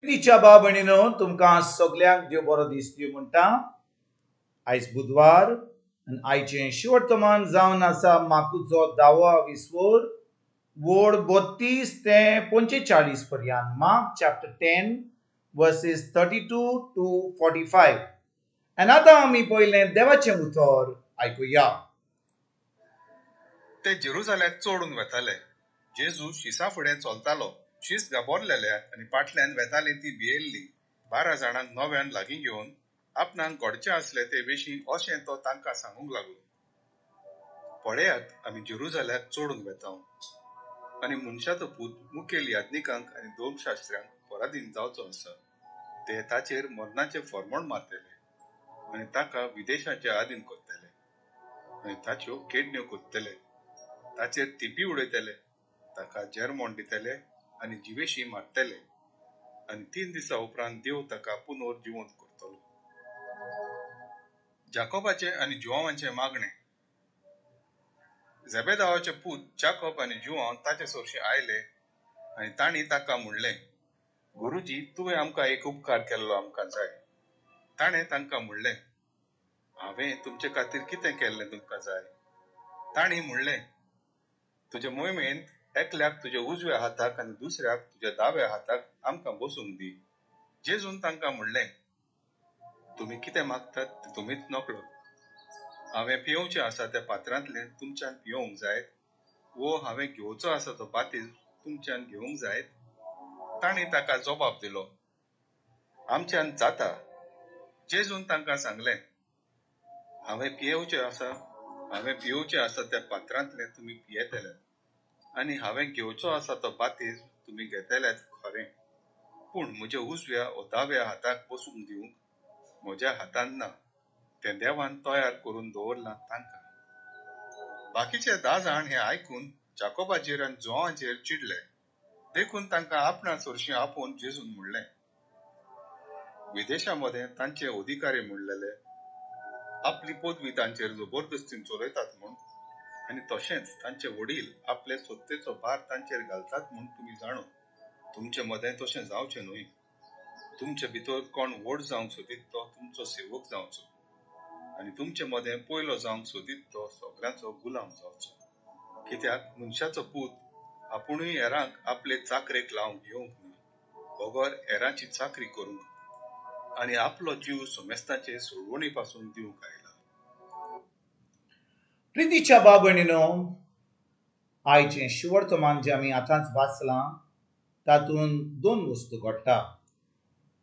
प्रितीच्या भाव भयणीनो, तुमकां सगल्यांक देव बरो दीस दिवं म्हणटा. आयज बुधवार आनी आयचें शिवर्तमान जावन आसा माकुचो धावो विस्वोर वोड 32 ते 45 पर्यंत. Mark chapter 10 verses 32 to 45. आनी आतां आमी पयलें देवाचें उतर आयकुया. ते जेरुजाल्याक चोडून वेताले. जेजू शिसा फुडें चलतालो. शीस गाबोरलेले आनी पाटल्यान वेताली ती भियेल्ली. 12 जाणांक नव्यान लागीं घेवन आपणाक घडचें आसलें ते विशीं अशें तो तांकां सांगूंक लागलो. पळयात, आमी जेरुजाल्याक चोडून वेतांव आनी मनशाचो पूत मुखेल याज्ञिकांक आनी धर्मशास्त्र्यांक पराधीन जावचो आसा. ते ताचेर मरणाचें फॉर्मण मारतले आनी ताका विदेशाचे आदीन करतले आनी ताच्यो केडण्यो करतले, ताचेर तिपी उडयतले, ताका जेरमोण दितले आनी जिवेशी मारतले आनी 3 दिसा उपरांत देव ताका पुनर्जिवंत करतलो. जाकोबाचें आनी जुवांवाचें मागणें. झेबेदावाचे पूत जाकोब आनी जुवांव ताचे सरशीं आयले आनी तांणी ताका म्हणलें, गुरुजी, तुवें आमकां एक उपकार केल्लो आमकां जाय. ताणें तांकां म्हणलें, हांवें तुमचे खातीर कितें केल्लें तुमकां जाय? तांणी म्हणलें, तुजे मोहिमेंत एकल्याक तुज्या उजव्या हाताक आनी दुसऱ्याक तुज्या दाव्या हाताक आमकां बसूंक दी. जेजून तांकां म्हणलें, तुमी कितें मागतात तें तुमीच नकळो. हांवें पियोवचें आसा त्या पात्रांतलें तुमच्यान पियोवंक जायत, वो हांवें घेवचो आसा तो बातीज तुमच्यान घेवंक जायत? तांणी ताका जबाब दिलो, आमच्यान जाता. जेजून तांकां सांगलें, हांवें पियोवचें आसा त्या पात्रांतलें तुमी पियेतले आनी हांवें घेवचो आसा तो बातीज तुमी घेतल्यात खरें, पूण म्हज्या उजव्या वो दाव्या हाताक बसूंक दिवंक म्हज्या हातान ना, तें देवान तयार करून दवरलां तांकां. बाकीचे 10 जाण हें आयकून जाकोबाचेर आनी जुवांचेर चिडले. देखून तांकां आपणा सरशीं आपोवन जेजून म्हणलें, विदेशा मदें तांचे अधिकारी म्हणलेले आपली पदवी तांचेर जबरदस्तीन चलयतात म्हूण, आनी तशेंच तांचे वडील आपले सत्तेचो भार तांचेर घालतात म्हूण तुमी जाणो. तुमचे मदें तशें जावचें न्हय. तुमचे भितर कोण व्हड जावंक सोदीत तो तुमचो सेवक जावचो आनी तुमचे मदें पयलो जावंक सोदीत तो सगळ्यांचो गुलाम जावचो. कित्याक मनशाचो पूत आपुणूय हेरांक आपले चाकरेक लावंक येवंक ना, बगर हेरांची चाकरी करूंक आनी आपलो जीव सोमेस्ताचे सोडवणी पासून दिवंक आयला. प्रितीच्या भाव भयणीनो, आयचें शिवर्तमान जें आमी आतांच वाचलां तातूंत 2 वस्तू घडटा.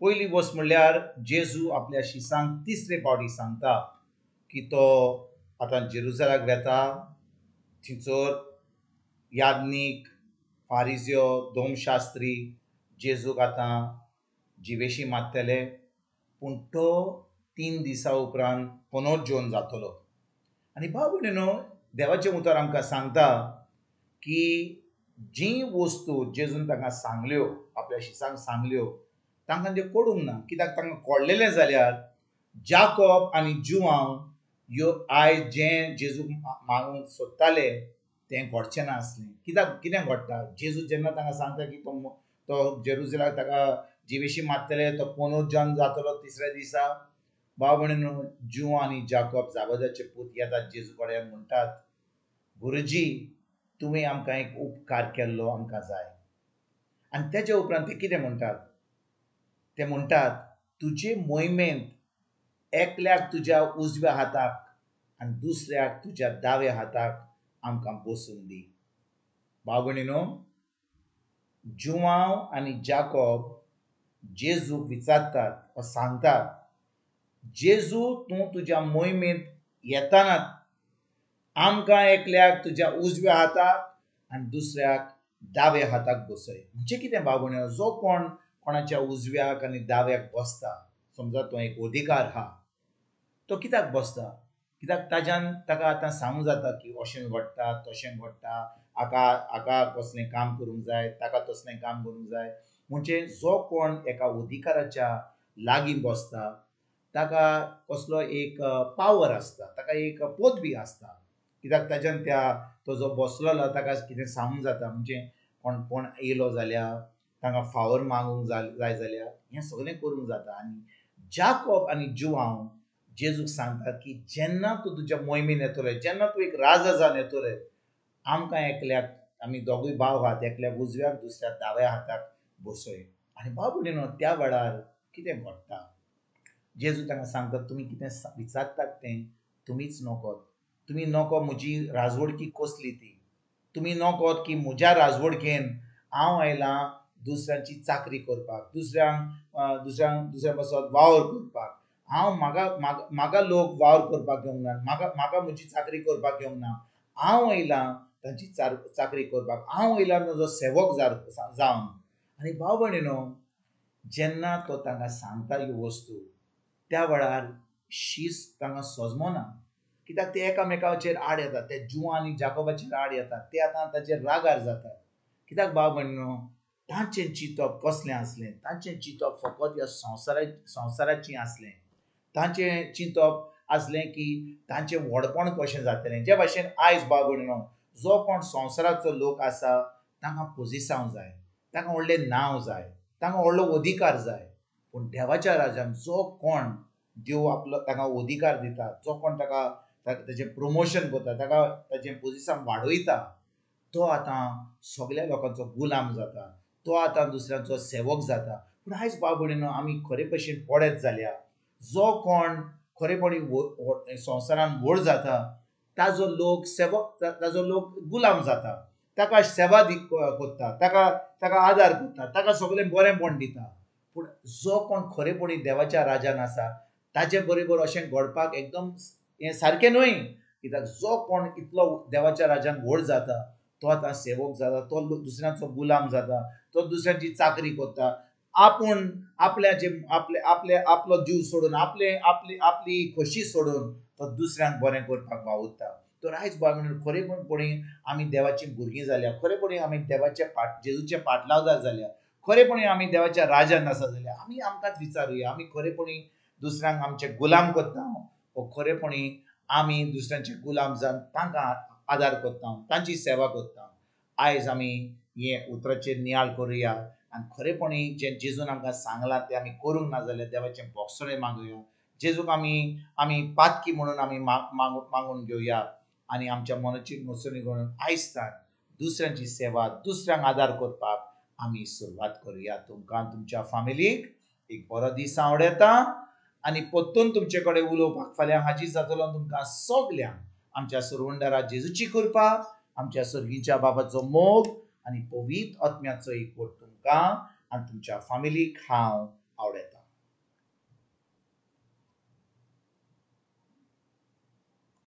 पयली वस्त म्हणल्यार जेजू आपल्या शिसांक तिसरे फावटी सांगता की तो आतां जेरुजालाक वेता, थंयसर याज्ञीक, फारिज्यो, धर्मशास्त्री जेजूक आतां जिवेशी मारतले, पूण तो 3 दिसा उपरांत पुनर्जीवन जातलो. आनी भाव भयणीनो, देवाचें उतर आमकां सांगता की जी वस्तू जेजून तांकां सांगल्यो, आपल्या शिसांक सांगल्यो, तांकां त्यो कळूंक ना. कित्याक तांकां कळ्ळेलें जाल्यार जाकोब आनी जुवांव ह्यो आयज जें जेजूक मागूंक सोदताले तें घडचें ना आसलें. कित्याक कितें घडटा, जेजू जेन्ना तांकां सांगता की तो जेरुजलाक ताका जिवेशी मारतले, तो पुनर्जन जातलो तिसऱ्या दिसा, भाव भयणीनो, जुवांव आनी जाकोब जाबदाचे पूत येतात जेजू कडेन म्हणटात, गुरुजी, तुवें आमकां एक उपकार केल्लो आमकां जाय. आनी तेच्या उपरांत ते कितें म्हणटात, ते म्हणटात, तुजे मोहिमेंत एकल्याक तुज्या उजव्या हाताक आनी दुसऱ्याक तुज्या दाव्या हाताक आमकां बसून दी. भाव भयणीनो, जुवांव आनी जाकोब जेजूक विचारतात वा सांगतात, जेजू, तूं तुज्या मोहिमेंत येताना आमकां एकल्याक तुज्या उजव्या हाताक आनी दुसऱ्याक दाव्या हाताक बसय. म्हणजे कितें भाव भयणीनो, जो कोण कोणाच्या उजव्याक आनी दाव्याक बसता, समजा तो एक अधिकार आहा, तो कित्याक बसता? कित्याक ताज्यान ताका आतां सांगूंक जाता की अशें घडटा, तशें घडटा, हाका कसलें काम करूंक जाय, ताका तसलें काम करूंक जाय. म्हणजे जो कोण एका अधिकाराच्या लागीं बसता ताका कसलो एक पावर आसता, ताका एक पदवी आसता. कित्याक ताज्यान त्या तो जो बसलेलो ताका कितें सांगूंक जाता. म्हणजे कोण कोण येयलो जाल्यार तांकां फावर मागूंक जाय जाल्यार हें सगळें करूंक जाता. आनी जाकोब आनी जुवांव जेजूक सांगतात की जेन्ना तूं तुज्या मोहिमेन येतलो, जेन्ना तूं एक राजा जावन येतलो, आमकां एकल्याक, आमी दोगूय भाव आहात, एकल्याक उजव्याक दुसऱ्या दाव्या हाताक बसय. आनी भाव भयणीनो, त्या वेळार कितें घडटा, जेजू तांकां सांगता तुमी कितें विचारतात तें तुमीच नकोत, तुमी नको म्हजी राजवडकी कसली ती, तुमी नकोत की म्हज्या राजवडकेन हांव आयलां दुसऱ्यांची चाकरी करपाक, दुसऱ्यांक दुसऱ्यांक दुसऱ्या पासत वावर करपाक, हांव म्हाका म्हाका लोक वावर करपाक घेवंक ना, म्हाका म्हाका म्हजी चाकरी करपाक घेवंक ना, हांव आयलां तांची चाकरी करपाक, हांव आयलां म्हजो सेवक जावन. आनी भाव भयणीनो, जेन्ना तो तांकां सांगता ह्यो वस्तू त्या वेळार शीस तांकां सोजमना, कित्याक ते एकामेकाचेर आड येतात, ते जुवां आनी जाकोबाचेर आड येतात, ते आतां ताचेर रागार जातात. कित्याक भाव भयणीनो, तांचें चिंतप कसलें आसलें, तांचें चिंतप फकत ह्या संवसाराचें आसलें. तांचें चिंतप आसलें की तांचें व्हडपण कशें जातलें. जे भाशेन आयज भाव भयणीनो, जो कोण संवसाराचो लोक आसा तांकां पोजिसांव जाय, तांकां व्हडलें नांव जाय, तांकां व्हडलो अधिकार जाय. पूण देवाच्या राजान जो कोण देव आपलो ताका अधिकार दिता, जो कोण ताका ताचें प्रमोशन करता, ताका ताचें पोजिसांव वाडयता, तो आतां सगल्या लोकांचो गुलाम जाता, तो आतां दुसऱ्यांचो सेवक जाता. पूण आयज भाव भयणीनो, आमी खरे भशेन पळयत जाल्यार जो कोण खरेपणी संवसारान व्हड जाता ताजो लोक सेवक, ताजो लोक गुलाम जाता, ताका सेवा करता, ताका ताका आदार करता, ताका सगळें बरेंपण दिता. पूण जो कोण खरेपणी देवाच्या राजान आसा ताजे बरोबर अशें घडपाक एकदम हें सारकें न्हय. कित्याक जो कोण इतलो देवाच्या राजान व्हड जाता तो आतां सेवक जाता, तो दुसऱ्यांचो गुलाम जाता, तो दुसऱ्यांची चाकरी करता, आपूण आपल्याचे आपले आपले आपलो जीव सोडून, आपले आपली आपली खोशी सोडून तो दुसऱ्यांक बरें करपाक वावुरता. तर आयज भाव म्हणून खरेपणी आमी देवाची भुरगीं जाल्या, खरेपणी आमी देवाचे जेजूचे पाटलावदार जाल्या, खरेपणी आमी देवाच्या राजान आसा जाल्या, आमी आमकांच विचारुया, आमी खरेपणी दुसऱ्यांक आमचे गुलाम करता वो खरेपणी आमी दुसऱ्यांचे गुलाम जावन तांकां आदार करता, तांची सेवा करता. आयज आमी हे उतराचेर नियाळ करुया आनी खरेपणी जें जेजून आमकां सांगलां तें आमी करूंक ना जाल्यार देवाचें बोगसणें मागुया, जेजूक आमी आमी पातकी म्हणून आमी मागून घेवया आनी आमच्या मनाची मसणी करून आयज दुसऱ्यांची सेवा, दुसऱ्यांक आदार करपाक आमी सुरवात करुया. तुमकां तुमच्या फामिलीक एक बरो दीस आवडटा आनी परतून तुमचे कडेन उलोवपाक फाल्यां हाजीर जातलो. तुमकां सगल्यांक आमच्या सुरवंडारा जेजूची कृपा, आमच्या सर्गीच्या बाबाचो मोग आनी पवित्र आत्म्याचो एकवट तुमकां आनी तुमच्या फामिलीक हांव आवडटा.